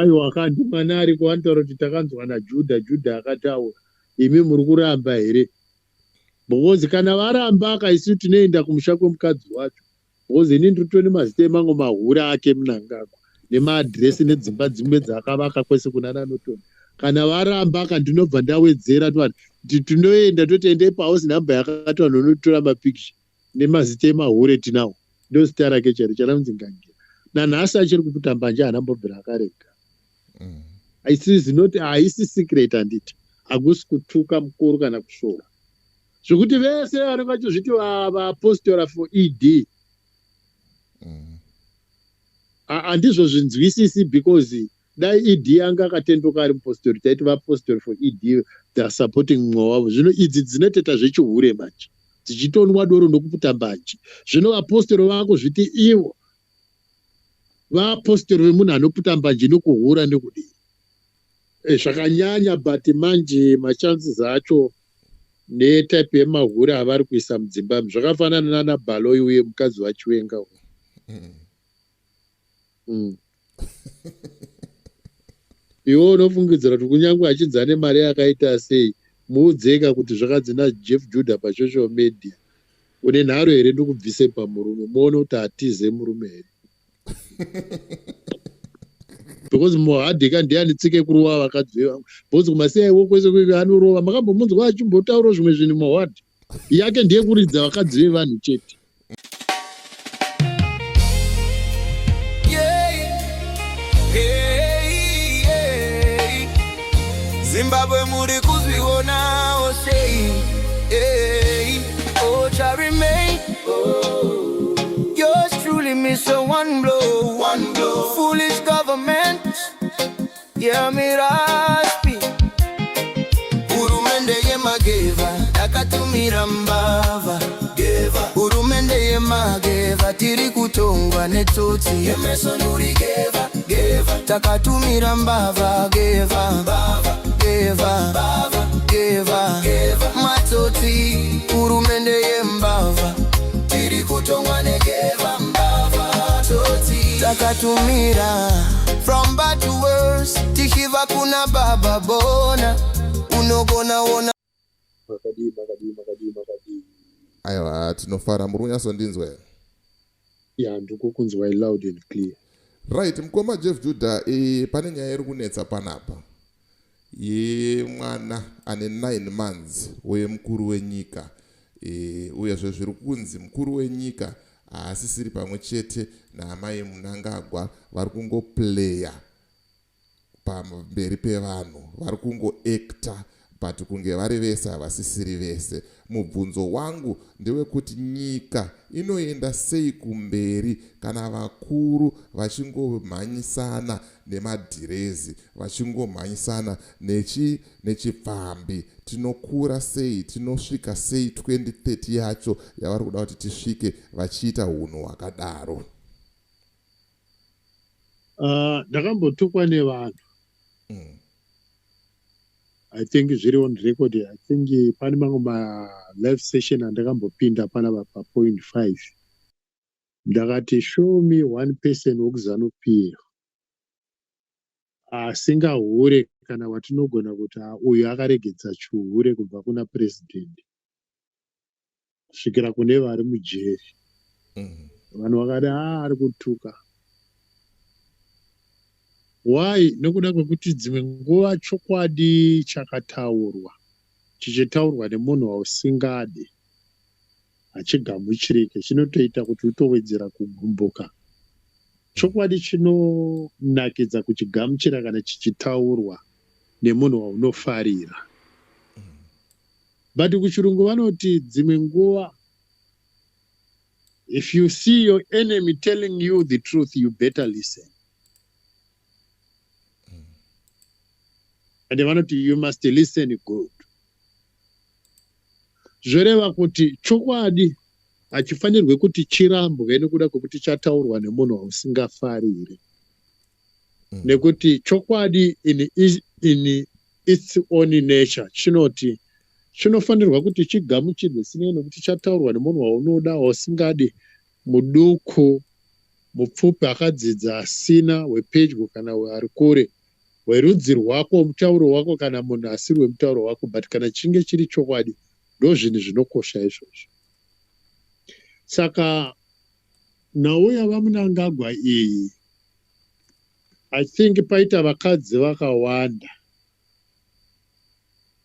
Aiwa kandi mwana ariko anotaura kuti takanzwa naJudha, Judha akataura. Imi muri kuramba here? Because kana varamba ka, isu tinoenda kumusha kwemukadzi wacho, because ini ndiri tone mazita emamwe mahure ake Mnangagwa, nemaadhiresi nedzimba dzimwe dzaakavaka kwese kuna naNorton. Kana varamba ka, ndinobva ndawedzera kuti tinoenda, toti endei pahouse number yakati, vanhu vanotora mapikicha nemazita emahure tinawo. Ndo zita rake chairo charanzi Ngangira. Nanhasi achiri kuputa mbanje, haana mbobvira akarega. Not haisi secret, handiti? Hakusi kutuka mukuru kana kusvora, zvokuti vese vanenge vachizviti vaapostora for ED, handizvo zvinzwisisi, because dai ED anga akatendoka ari mupostori, taiti vapostori for ED, they are supporting mumwe wavo. Zvino idzi dzinotoita zvechihure manje, dzichitonwa doro nokuputa mbanje. Zvino vapostori vakuzviti ivo vapostori vemunhu anoputa mbanje nokuhura nekudii. Zvakanyanya. But manje machances acho netype yemahure avari kuisa mudzimba, zvakafanana nana Baloi uye mukadzi waChiwenga. Iwe unofungidzira kuti kunyange achinzi ane mari yakaita sei, muudzeka kuti zvakadzi naJeff Judah pasocial media, une nharo here, ndikubvise pamurume, muone kuti hatize murume here? Because Mohadhika ndiani tsike kurova vakadzi vevamwe, because kumasiyaiwo kwese anorova. Makambomunzwa achimbotaurawo zvimwe zvinhu? Mohadhi yake ndeyekuridza vakadzi vevanhu chete. Yeah. Zimbabwe, muri kuzvionawo sei? Hey, oh, remain. Yours truly, Mr. One Blow. One Blow. Foolish government. Yeah, Miraspi. Hurumende yemageva yakatumira mbavha. Hurumende yemageva, tiri kutongwa netsotsi. Takatumira mbavha, geva geva geva matsotsi. Hurumende yembavha, tiri kutongwa negeva, mbavha, tsotsi. Takatumira from bad to worse, tichibva kuna Baba Bona. Unogona ona. Makadii, makadii, makadii, makadii? Aiwa, tinofara. Muri kunyatsondinzwa here? Ya, ndikukunzwai loud and clear. Right, mukoma Jeff Judah, pane nyaya iri kunetsa panapa yemwana ane 9 months wemukuru wenyika. Uyezve zviri kunzi mukuru wenyika haasisiri pamwe chete naamai Mnangagwa, vari kungoplaya pamberi pevanhu, vari kungoacta, but kunge vari vese havasisiri vese. Mubvunzo wangu ndewekuti nyika inoenda sei kumberi kana vakuru vachingomhanyisana nemadhirezi, vachingomhanyisana nechipfambi? Tinokura sei? Tinosvika sei 2030 yacho yavari kuda kuti tisvike vachiita unhu hwakadaro? Ndakambotukwa nevanhu. I think zviri on record. I think pane mamwe malive session andakambopinda panapa papoint 5, ndakati, "Show me one person wekuZANU PF asingahure, kana watinogona kuti, ah, uyu akaregedza chihure kubva kuna purezidendi kusvikira kune vari mujeri." Vanhu vakati, "A, ari kutuka." Why? Nekuda kwekuti dzimwe nguva chokwadi chakataurwa, chichitaurwa nemunhu wausingadi, hachigamuchirike, chinotoita kuti utowedzera kugumbuka. Chokwadi chinonakidza kuchigamuchira kana chichitaurwa nemunhu waunofarira. But kuchirungu vanoti dzimwe nguva, if you see your enemy telling you the truth, you better listen. And vanoti you must listen good. Zvoreva kuti chokwadi hachifanirwe kuti chirambwe nekuda kwekuti chataurwa nemunhu wausingafariri, nekuti chokwadi in its own nature chinoti chinofanirwa kuti chigamuchirwe sinei nekuti chataurwa nemunhu waunoda, wausingadi, muduku. Mupfupi, akadzidza, asina, wepedyo kana ari kure, werudzi rwako, mutauro wako kana munhu asiri wemutauro wako, but kana chinge chiri chokwadi, ndozvinhu zvinokosha izvozvo. Saka nhau yaVaMnangagwa iyi, I think paita vakadzi vakawanda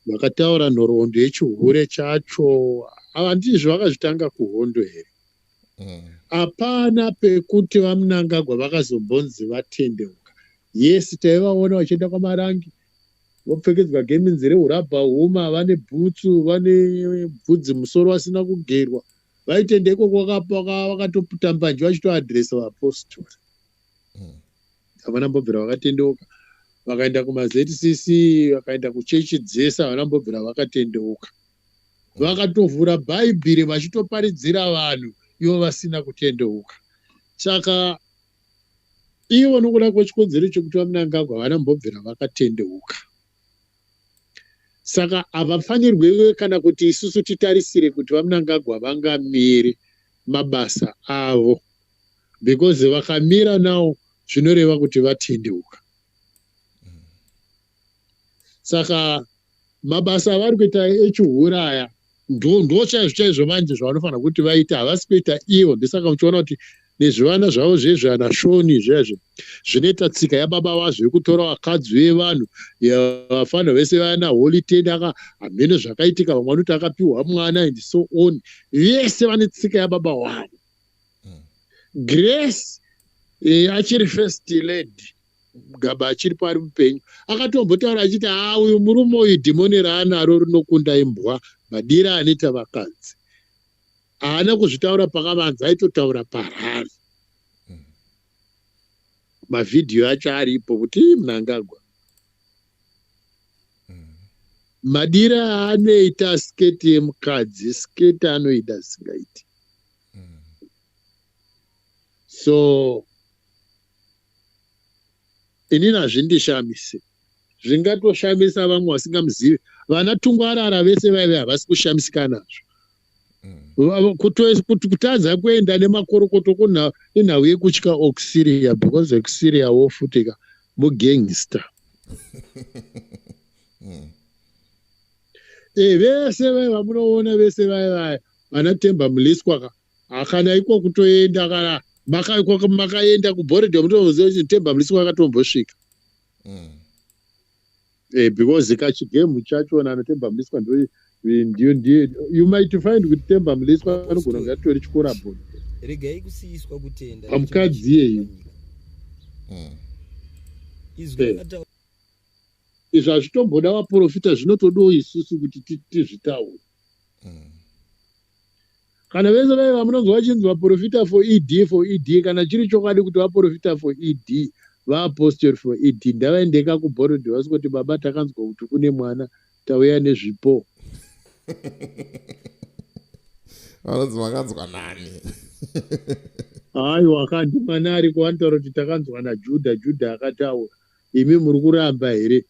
vakataura nhoroondo yechihure chacho. Handizvo vakazvitanga kuhondo here? Hapana pekuti VaMnangagwa vakazombonzi vatendeuka. Yes, taivaona vachienda kwaMarangi, vopfekedzwa gemenzi reurabha huma, vane bhutsu, vane bvudzi musoro vasina kugerwa. Vaitenda ikoko, vakatoputa mbanje vachitoadhiresa vapostori. Havana mbobvira vakatendeuka. Vakaenda kumaZCC, vakaenda kuchechi dzese, havana mbobvira vakatendeuka. Vakatovhura Bhaibheri vachitoparidzira vanhu ivo vasina kutendeuka. Saka ivo nokuda kwechikonzero chekuti VaMnangagwa havana mbobvira vakatendeuka, saka havafanirwe kana kuti isusu titarisire kuti VaMnangagwa vangamire mabasa avo, because vakamira nawo zvinoreva kuti vatendeuka. Saka mabasa avari kuita echihure aya ndo chaizvo chaizvo manje zvavanofanira kuti vaite, havasi kuita ivo. Ndosaka muchiona kuti nezvivana zvavo zvezvana shoni zvezvo zvinoita tsika yababa vazvo yekutora vakadzi vevanhu. Vafana vese vana Holy Ten aka, hamene zvakaitika, vamwe vanoti akapiwa mwana and so on. Vese vane tsika yababa wavo. Grace achiri first lady, Gaba achiripo ari mupenyu, akatombotaura achiti, "Ha, uyu murume uyu dhimoni raanaro rinokunda imbwa, madira anoita vakadzi." Haana kuzvitaura pakavanza, aitotaura parari. Mavhidhiyo acho aripo kuti Mnangagwa madira aanoita sketi yemukadzi, sketi anoida singaiti. So inini hazvindishamise, zvingatoshamisa vamwe vasingamuzivi. Vana Tungwarara vese vaive havasi kushamisika nazvo. Kutadza kuenda nemakorokoto inhau yekutya Auxilia, because Auxilia wofutika mugangster. Vese vai vamunoona vese vai vaya vana Temba Mliswa ka, hakana iko kutoenda kana makaenda kuBorrowdale, mutoziva kuti Temba Mliswa akatombosvika. Because kachigemu chachona anoTemba Mliswa ndiyo ndiyo you might find kuti Temba Mliswa anogona kunge atori chikorabhoni. Regai kusiyiswa kutenda. Pamukadzi iyeyu. Izwi rakataura. Izvi hazvitomboda vaprofita, zvinotodawo isusu kuti tizvitaure. Kana vese vai vamunonzwa vachinzi vaprofita for ED, for ED, kana chiri chokwadi kuti vaprofita for ED, vaapostle for ED, ndavaendeka kuBorrowdale vasingoti, "Baba, takanzwa kuti kune mwana, tauya nezvipo." Vanonzi makanzwa nani? Aiwa, kandi mwana ariko, vanotaura kuti takanzwa naJudha, Judha akataura. Imi muri kuramba here?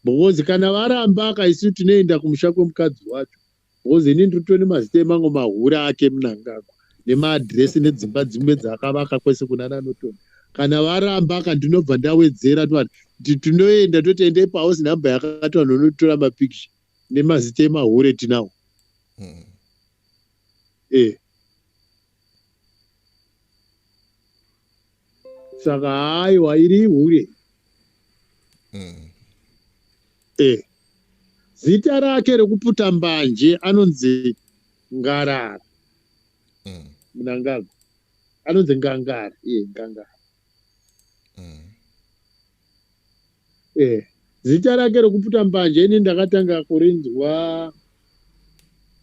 Because kana varamba ka, isu tinoenda kumusha kwemukadzi wacho, because ini ndiri tone mazita emamwe mahure ake Mnangagwa, nemaadhiresi nedzimba dzimwe dzaakavaka kwese kuna naNorton. Kana varamba ka, ndinobva ndawedzera kuti tinoenda toti endei pahouse number yakati, vanhu vanotora mapikicha nemazita emahure tinawo. Saka haiwa, iri ihure. Zita rake rekuputa mbanje anonzi Ngarara. Mnangagwa anonzi Ngangara, iye Ngangara. Zita rake rekuputa mbanje ini ndakatanga kurinzwa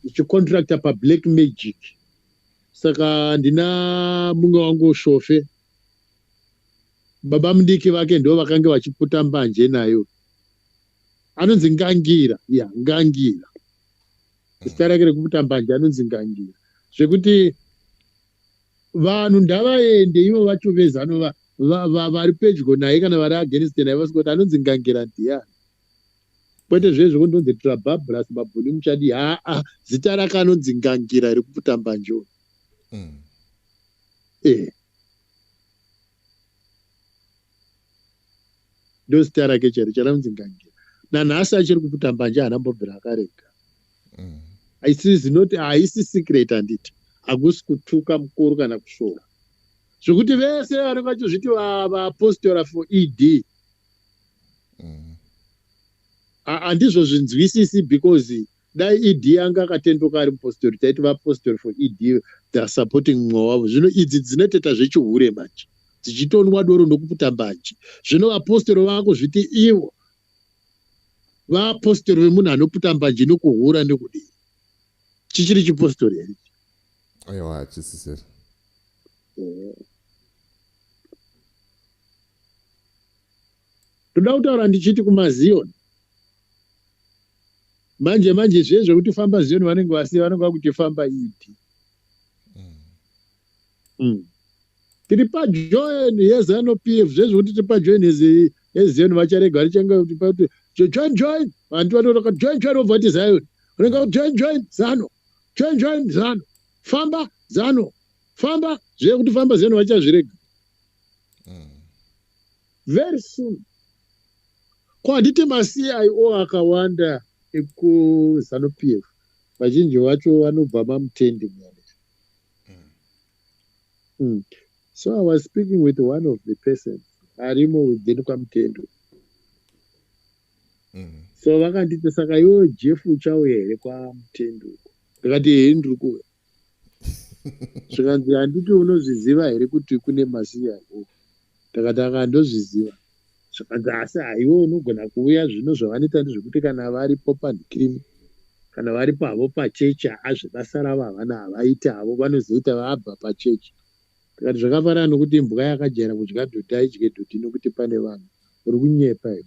ndichicontracta pablack magic. Saka ndina mumwe wangu shofe, baba mudiki vake ndo vakange vachiputa mbanje nayo, anonzi Ngangira ya Ngangira. Zita rake rekuputa mbanje anonzi Ngangira, zvekuti vanhu ndavaende ivo vacho vezano vari pedyo naye kana vari against naye vasingoti anonzi Ngangira ndiani, kwete zvezvo kundonzi Trabablas Mabhuni muchadi. Haa, zita rake anonzi Ngangira rekuputa mbanje. Ndozita rake chairo charanzi Ngangira. Nanhasi achiri kuputa mbanje haana mbobvira akarega. It not haisi secret handiti. Hakusi kutuka mukuru kana kusvora. Zvekuti vese vanenge vachizviti vaapostora for ED. Handizvo zvinzwisisi because dai ED anga akatenduka ari mupostori taiti vapostori for ED they are supporting mumwe wavo. Zvino idzi dzinotoita zvechihure manje. Dzichitonwa doro nokuputa mbanje. Zvino vapostori vakuzviti ivo vapostori vemunhu anoputa mbanje nokuhura nekudii. Chichiri chipostori here? Aiwa hachisisiri. Ndoda kutaura ndichiti kumaZion. Manje manje zviye zvekuti famba Zion vanenge vasiya vanenge vakuti famba ED. Tiri pajoin yeZanu PF zviye zvekuti tiri pajoin yeZion vacharega vachange kuti join join vantu vanotoka join join vobva vati Zion. Vanenge vakuti join join Zanu. Join join Zanu. Famba Zanu. Famba zviye kuti famba Zion vachazvirega. Very soon. Ko handiti maCIO akawanda ekuZanu PF vazhinji vacho vanobva mamutendi muyana. So I was speaking with one of the persons arimo within kwaMutendo. So vakanditi saka iwewe Jeff uchauya here kwaMutendo uko? Ndikati hei ndiri kuuya. Zvikanzi handiti unozviziva here kuti kune maCIO? Ndakati aka ndozviziva. Zvikanzi asi haiwe unogona kuuya zvino zvavanoita ndezvekuti kana varipo pandikirimi kana varipo havo pachechi hazvebasa ravo havana havaiti havo vanozoita vabva pachechi. Ndikati zvakafanana nokuti imbwa yakajaira kudya dhodhi haidye dhodhi nokuti pane vanhu. Uri kunyepa iwe.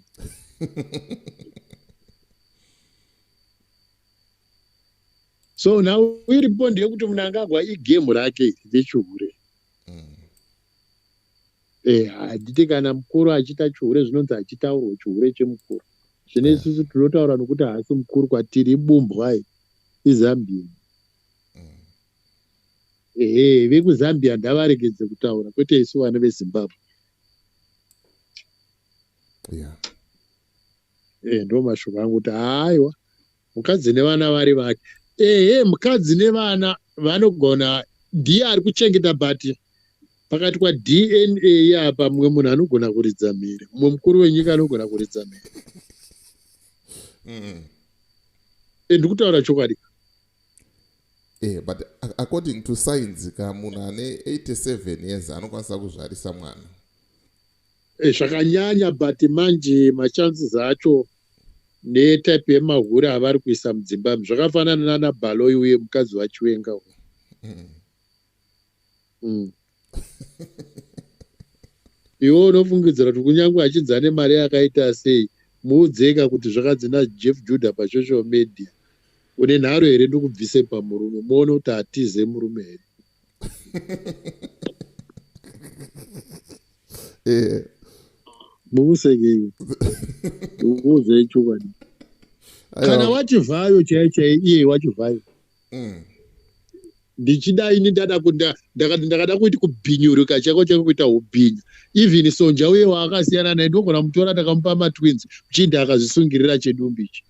So nhau iripo ndeyekuti Mnangagwa igemu rake rechihure. Handiti kana mukuru achiita chihure zvinonzi achitaurwa chihure chemukuru. Zvino isusu tinotaura nokuti haasi mukuru kwatiri ibumbwa iyi iZambia. Ehe vekuZambia ndavaregedze kutaura kwete isu vana veZimbabwe. Ndo mashoko angu kuti haiwa mukadzi nevana vari vake. Ehe mukadzi nevana vanogona ndiye ari kuchengeta but pakati kwaDNA apa mumwe munhu anogona kuridza mhere. Mumwe mukuru wenyika anogona kuridza mhere. Ndikutaura chokwadi. But according to science ka munhu ane 87 years anokwanisa kuzvarisa mwana. Zvakanyanya but manje machances acho netype yemahure avari kuisa mudzimba zvakafanana nana Baloyi uye mukadzi waChiwenga. Iwe unofungidzira kuti kunyange achinzi ane mari yakaita sei muudzeka kuti zvakadzi naJeff Judah pasocial media une nharo here ndikubvise pamurume muone kuti hatize murume here. Mukusekei ndikuudzei chokwadi. Kana wachivhayo chaiyo chaiyo iye wachivhayo. Ndichida ini ndakada kuti kubhinyuruka chako chako kuita ubhinya. Even Sonja uye waakasiyana naye ndogona mutora ndakamupa matwins uchindi akazvisungirira chedumbu ichi.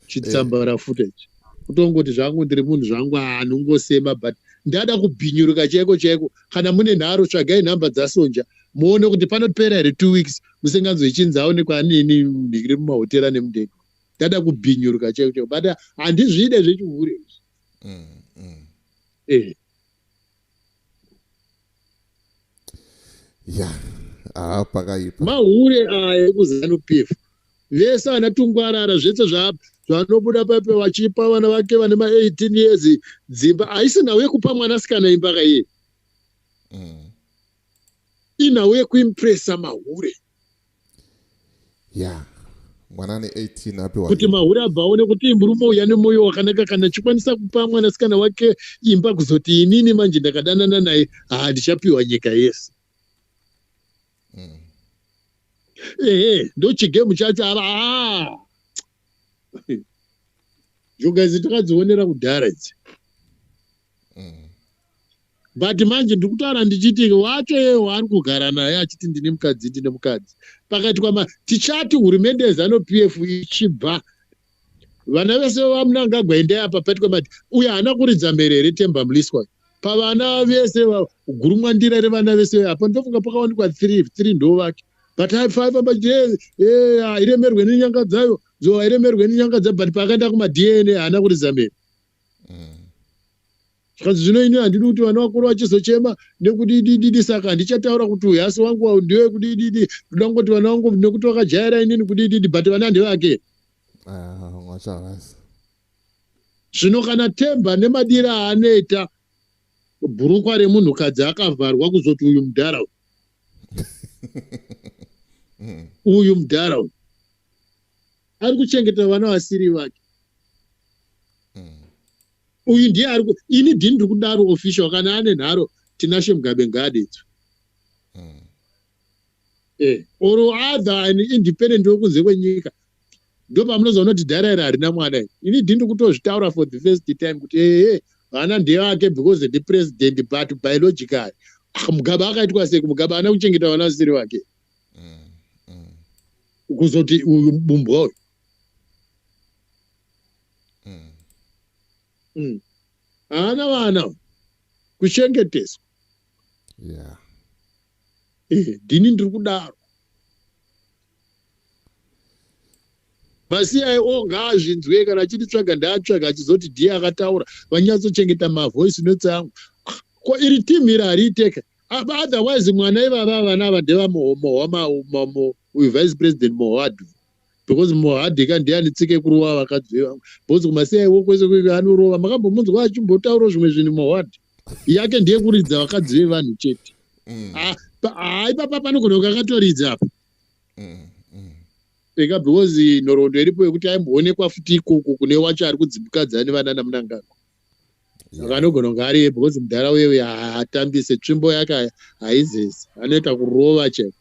Chitsambara footage. Kutongoti zvangu ndiri munhu zvangu anongosema but ndada kubhinyuruka chaiko chaiko kana mune nharo tsvagai nhamba dzaSonja muone kuti panopera here 2 weeks musinganzoi aonekwa anini ndiri mumahotera nemundege. Ndada kubhinyuruka chaiko chaiko but handizvide zvechihure izvi. Ya, pakaipa. Mahure aya ekuZanu PF vese vana Tungwarara zvese zvanobuda pape vachipa vana vake vane ma18 years dzimba haisi nhau yekupa mwanasikana imba kaiye. Inhau yekuimpresa mahure. Ya, mwana ane 18 apiwa kuti mahure abva aone kuti murume uyu ane mwoyo wakanaka kana achikwanisa kupa mwanasikana wake imba kuzoti inini manje ndakadanana naye handichapiwa nyika yese. Ehe ndo chigemu chacho ava. Njoka idzi takadzionera kudhara idzi. But manje ndiri kutaura ndichiti wacho iye waari kugara naye achiti ndine mukadzi, ndine mukadzi. Pakaitwa ma tichati hurumende yeZanu PF ichibva vana vese vaMnangagwa endai apa paitwa mati uyo haana kuridza mhere here Temba Mliswa pavana vese gurumwandira revana vese apa ndofunga pakawanikwa 3 3 ndo vake but aifamba hairemerwe nenyanga dzayo dzo hairemerwe nenyanga dzayo but paakaenda kumaDNA haana kuridza mhere. Zvikanzi zvino ini handidi kuti vana vakuru vachizochema nekudidididi saka handichataura kuti uyu asi wangu ndiwe kudididi ndoda kungoti vana vangu nekuti vakajaira inini kudididi but vana ndevake. Zvino kana Temba nemadira aanoita bhurukwa remunhukadzi akavharwa kuzoti uyu mudhara uyu uyu mudhara uyu ari kuchengeta vana vasiri vake. Uyu ndiye ari ini ndini ndiri kudaro official kana ane nharo Tinashe Mugabe ngaadetswe. Or other an independent wekunze kwenyika ndopamunozoona kuti dhara iri harina mwana iri. Ini ndini ndiri kutozvitaura for the first time kuti ehe vana ndevake because ndipresident but biologically Mugabe akaitwa sei? Mugabe haana kuchengeta vana vasiri vake. Kuzoti uyu bumbwa uyu. Haana vana kuchengeteswa. Ndini ndiri kudaro. MaCIO ngaazvinzwe kana achinditsvaga ndaatsvaga achizoti ndiye akataura vanyatsochengeta mavoice notes angu. Ko iri team iri hariiteke. Otherwise mwana ivava vana ava ndevamohwa uyu vice president Mohadi. Because Mohadi ka ndiye anetsika kurova vakadzi vevamwe. Because kumaCIO kwese kwese anorova makambomunzwa achimbotaura zvimwe zvinhu Mohadi. Yake ndiye kuridza vakadzi vevanhu chete. Ipapa panogona kunge akatoridza apa. Eka because nhoroondo iripo yekuti aimboonekwa futi ikoko kune wacho ari kudzimukadza nevana naMnangagwa. Saka anogona kunge ariye because mudhara uye haatambise tsvimbo yake haizezi anoita kurova chaiko.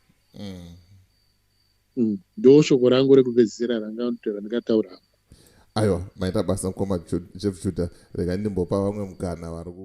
Ndo shoko rangu rekupedzisira randingataura. Aiwa, maita basa mukoma Jeff Judah. Rega ndimbopa vamwe mukana vari ku